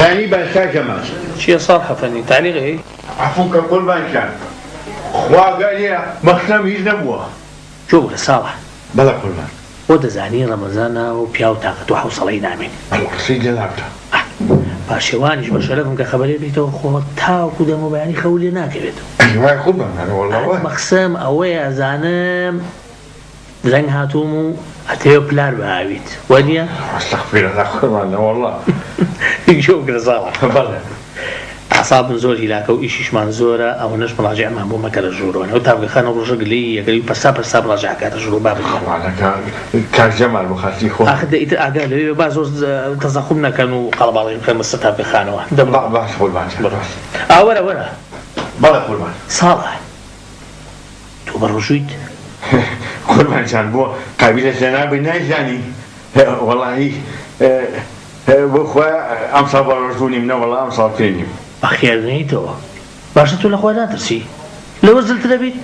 بەیانی باشە جەمال. چیە ساڵح ئەفەندی تەعلیق ئەی؟ عەفوم کە قوربان گیان خوا ئاگای لێیە مەخسەم هیچ نەبووە. گوێ بگرە ساڵح. بەڵێ قوربان. خۆ دەزانی ڕەمەزانە و پیاو تاقەت و حەوسەڵەی نامێنێ. بەڵێ قسەی جەنابتە. ئاه پاشێوانیش بە شەرەفم کە خەبەرێ بیتەوە خۆ تاوەکو دەمەو بەیانی خەوت لێ ناکەوێتەوە. ئەی وایە قوربان ئەرێ وەڵا وایە. مەخسەم ئەوەیە ئەزانم درەنگ هاتووم و ئەتەوێ پلار بهاویت وانیە؟ استغفر اللە قوربان نەوەڵا. گوێ بگرە ساڵح. بەڵێ. ئەعسابم زۆر هیلاکە و ئیشیشمان زۆرە ئەوەنەش مڕاجعمان بۆ مەکەرە ژوورەوە ئەو تاڤگە خانە ڕۆژە گلەیی ئەکەی و پەستا پەستا مڕاجع ئەکاتە ژوورەوە بابە گیان. خوا نەکا کاک جەمال بۆ خاتری خوا. ئاخر دە ئیتر ئاگا لەوێ بێ با زۆر تەزەخوم نەکەن و قەڵەباڵغی بکەن بەسەر تاڤگە خانەوە. دە بڕۆ. باشە قوربان گیان بڕۆ. باش. ئا وەرە وەرە. بەڵێ قوربان. ساڵح. تۆ بەڕۆژوویت؟ قوربان جان بۆ قابیلە جەنابت نایزانی وەڵاهی بۆ خوا ئەمساڵ بەڕۆژوو نیم نەوەڵا ئەمساڵ پێ نیم. بەخێر نێیتەوە باشە تۆ لەخوا ناترسی لەوە زلتر ئەبیت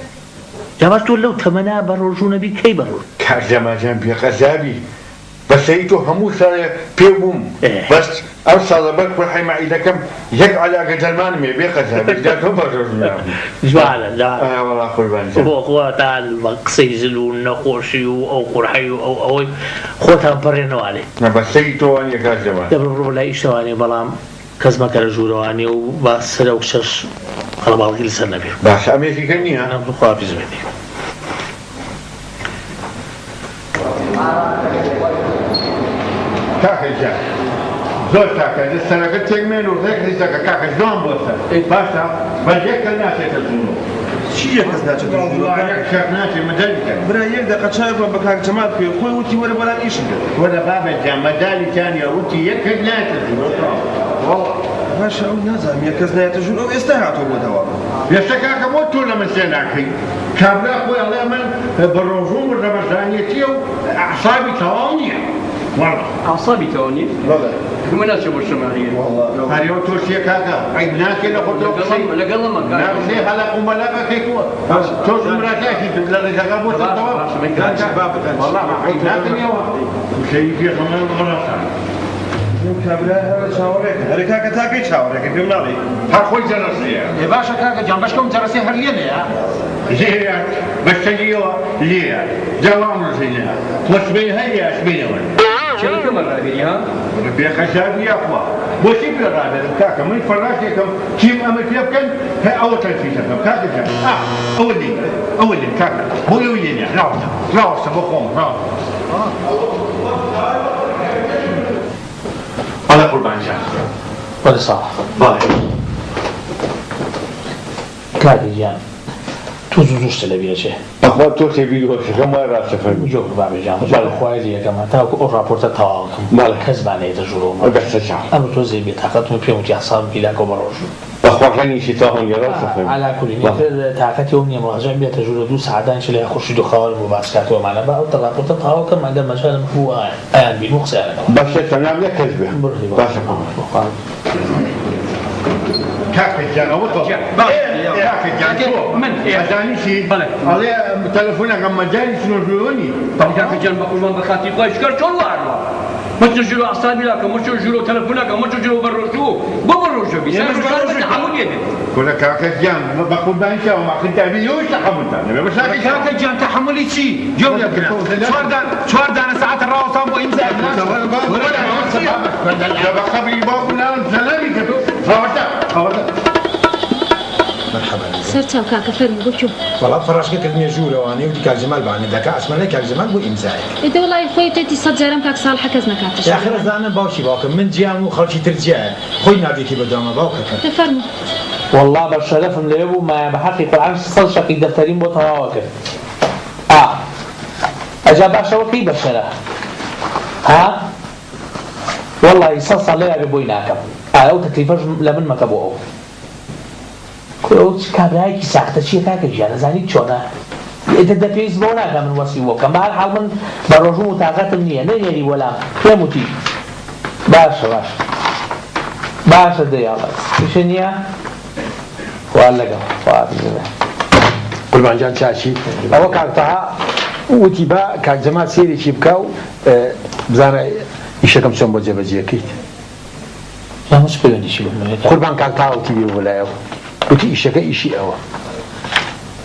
جا باش تۆ لەو تەمەنە بەڕۆژوو نەبی کەی بەڕۆژوو. کاک جەمال جان بێقەزابی بەسەری تۆ هەموو ساڵێ پێ بووم بەس ئەم ساڵ لەبەر قورحەی مەعیدەکەم یەک عەلاگە دەرمانم هەیە بێ قەزا بی جا تۆ بەڕێز نابی. جوانە جوانە. ئایا وەڵا قوربان گیان. بۆ خۆتان بە قسەی زل و نەخۆشی و ئەو قورحەی و ئەو ئەوەی خۆتان پەڕێنەوانێ. نا بەسەری تۆ وانیە کاک جەمال. دەبڕۆ بڕۆ لای ئیشتەوانێ بەڵام کەس مەکەرە ژوورەوانێ و با سەر ئەو کچەش قەڵەباڵغی لەسەر نەبێ. باشە ئەم یەکێکە نیە؟ نا خواحافیز بێ. کاکە گیان زۆر چاکە دە سەرەکە تێک مێن و ڕێک ڕیزەکە کاکە جوان بۆ سەر باشە بەس یەک کەس ناچێتە ژوورۆ. چی یەک کەس ناچێتە ژوورۆ؟ وەڵا یەک کەس ناچێ مەجالی تیا نیە. برا یەک دەقە چاوێکمان بە کاک جەمال بکەوێ خۆی وتی وەرە بەلام ئیشم پێت هەیە. وەرە بابە گیان مەجالی تیا نیە وتی یەک کەس نایەتە ژوورۆ تەواو. وەڵا باشە ئەو نازانم یەک کەس نایەتە ژوور ئەو ئێستا هاتووە بۆ دەوام. ئێستا کاکە بۆ تۆ لە من تێ ناکەی؟ کابرا خۆی ئەڵێ من بەڕۆژووم و ڕەمەزانیەتیە و ئەعسابی تەواو نیە وەڵا. ئەعسابی تەواو نیە؟ بەڵێ. ئەمە ناچێ بۆ شەماعیە. وەڵا. ئەرێ تۆ چیە کاکە عەیب ناکەی لە خۆتەوە قسەی لەگەڵمە کاکە. نا قسەی هەلەق و مەلەق ئەکەی تۆ تۆش مراجعەکی کرد لە ڕێگاکە بۆ سەر تەواو. باشە باشە. وەڵا عەیب ناکەن ئێوە وشەی پێغەمبەر بڕەسان. ئەو کابرایە هەر چاوەڕێکە. ئەرێ کاکە تا کەی چاوەڕێکەی پێم ناڵێی؟ هەر خۆی جەرەسەیە. ئێ باشە کاکە گیان بەشکەم جەرەسەی هەر لێنەیە؟ لێیە بەسەریەوە لێیە جا وا ئەمڕۆ لێیە خۆ سبەی هەر لێیە سبەینێ وەرە. چێڵەکە مە ڕابێری ها؟ وەڵا بێ خەسابی یاخوا بۆچی پێ ڕابێرم کاکە من فەڕاشێکم چیم ئەمر پێ بکەن هەر ئەوە تەنفیز دەکەم کاکە گیان ئا ئەوە لێ ئەوە لێ کاکە بۆ ئێوەی لێ نیە ڕاوەستە ڕاوەستە بۆ خۆم ڕاوەستە. بەڵێ قوربان گیان. بەڵێ ساڵح. بەڵێ. کاکە گیان تۆ زوو زوو شتە لەبیر ئەچێ. بەخوا تۆ تێبیر وەشەکەم وای ڕاستە فەرموو. گوێ بگرە بابە گیان بەخوا خوایە لێ یەکەم هەتاکو ئەو ڕاپۆرتە تەواو ئەکەم بەڵێ. کەس با نەیەتە ژوورەوە بەسە چاو. ئەمە تۆزێ بێتاقەتم و پێم وتی ئەعسابم هیلاکەو بەڕۆژوو. بەخوا ڕەنگێکی تەواو نیە ڕاستە فەرموو. عەلا کولین ئیتر تاقەتی ئەوم نیە مڕاجع بێتە ژوورە دوو سەعات دانیشە لای خورشید و خاوەرم بۆ باس کاتەوە ئەمانە با ئەو ڕاپۆرتە تەواو کەم ئەگەر مەجالم هەبوو ئەیان بینم و قسەیان لەگەڵ ئەکەم. بەسە تەنام یەک کەس بێ باشە بەخوا. کاکە گیان ئەوە تۆ کاکە گیان تۆ ئەزانی چی ئەڵێ تەلەفۆنەکەم مەجالی چنۆ ژوورەوە نیە. بەڵێ کاکە گیان بەقوربان بەخاتری خوای شکر چۆن وا ئەڕوا مەچە ژوورۆ ئەعسابی لاکە مەچە ژوورۆ تەلەفۆنەکە مەچە ژوورۆ بەڕۆژوو بۆ بەڕۆژوو بی سەر ڕۆژانە تەحەمولی ئەبێ. کورە کاکە گیان بەقوربانی چاوم ئاخر دابی ئێوەش تەحەمولتان نەبێ بەس کاکە گیان. کاکە گیان تەحەمولی چی گوێم لێ بگرە چوار دانە سەعاتە ڕاوەستاوم بۆ ئیمزا لە بە قەبری باوکم ناڵم سەلامی کە تۆ ڕاوەستە ڕاوەستە. مەرحەبا سەر چاو کاکە فەرموو بۆ کوێ؟ وەڵا فەڕاشکە کردمیە ژوورەوانێ وتی کاک جەمال بانگت دەکا ئەچمە لای کاک جەمال بۆ ئیمزایەک. ئێ دە وەڵایی خۆی وتێتی سەد جارەم کاک ساڵحە کەس نەکاتە ئاخر ژوورەوانێ. ئەزانم باوکی باوکم من جیام و خەڵکی تر جیایە خۆی ناردیەتی بە دواما باوکەکەم. دە فەرموو. وەڵا بە شەرەفم لەوێ بوومایە بە حەقی قورعان سەد شەقی دەفتەریم بۆ تەواوە کرد ئا ئەجا باشە ئەوە کەی بەشەرە ها وەڵاهی سەد ساڵ لەویا بێ بۆی ناکەم ئا ئەو تەکلیفەش لە من مەکە بۆ ئەو کورە ئەو چ کابرایەکی ساختەچیە کاکە گیان ئەزانیت چۆنە ئیتر دە پێویست بەوە ناکا من وەسفی بۆ بکەم بە هەر حاڵ من بە ڕۆژووم و تاقەتم نییە نەینێری بۆ لام پێم وتی باشە باشە باشە دە یاڵا ئیشە نییە خوا لەگەڵ خوا حافیز بێ. قوربان جان چاکی ئەوە کاک تەها وتی با کاک جەمال سەیرێکی بکا و بزانە ئیشەکەم چۆن بۆ جێبەجێ کەیت. ئەمە چ پەیوەندیشی بە منەوە کاکە؟ قوربان کاک تاها وتی بێ بۆ لای ئەو وتی ئیشەکە ئیشی ئەوە.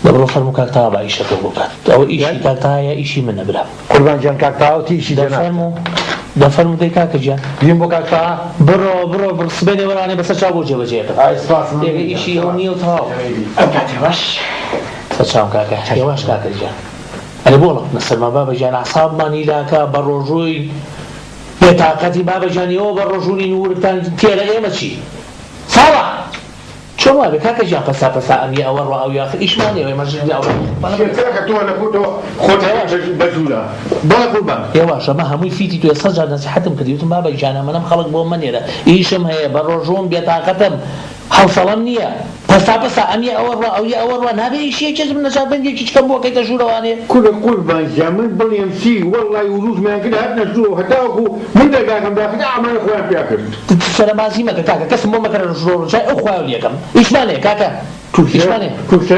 دە بڕۆ فەرموو کاک تاها با ئیشەکە بۆ بکات ئەوە ئیشی کاک تاها یا ئیشی منە برام. قوربان گیان کاک تاها وتی ئیشی دە جەنابتە. فەرموو دە فەرموو دەی کاکە گیان. بیم بۆ کاک تاها؟ بڕۆ بڕۆ بڕ سبەینێ وەرانێ بەسەر چاو بۆ جێبەجێ ئەکەم. ئای سپاس تێگە مەمنون گیان ئیشی ئەو سپاس. نییە و تەواو. ئەم کاتێ باش. سەر چاوم کاکە هێواش کاکە گیان. ئەرێ بۆ ڵەقنە سەرما بابە گیان ئەعسابمان هیلاکە بەڕۆژووین. بێتاقەتی بابە گیان ئێوە بە ڕۆژوو نین و ورگتان تێرە ئێمە چی؟ ساڵح! چۆن وابێ کاکە گیان پەسا پەسا ئەم یە ئەوە ڕوا ئەو یە ئاخر ئیشمان نیە ئێمە ژن ئەوە شێر کاکە تۆ لە خۆتەوە خۆت هێواش بە ژوورە بەڵێ قوربان. هێواش ئەمە هەمووی فیتی تۆیە سەد جار نەسیحەتم کردی وتم بابە گیان ئەمەنەم خەڵک بۆم مەنێرە ئیشم هەیە بە ڕۆژووم بێتاقەتم حەوسەڵەم نییە. پەسا پەسا ئەم یە ئەوە ڕوا ئەو یە ئەوە ڕوا نابێ ئیشی یەکێ من نەجات دەنگێکی چکەم بۆ کەیتە ژوورەوانێ. کورە قوربان گیان من بڵێم چی وەڵای وروژمیان کرد هاتنە ژوورەوە هەتاوەکو من دەرگاکەم داخست ئامانە خۆیان پیا کرد. سەرەمازی مەکە کاکە کەسم بۆ مەکەرە ژوورەوە ڕجای ئەو خوایەو لێکەم ئیشمان هەیە کاکە ئیشمان هەیە. توشە.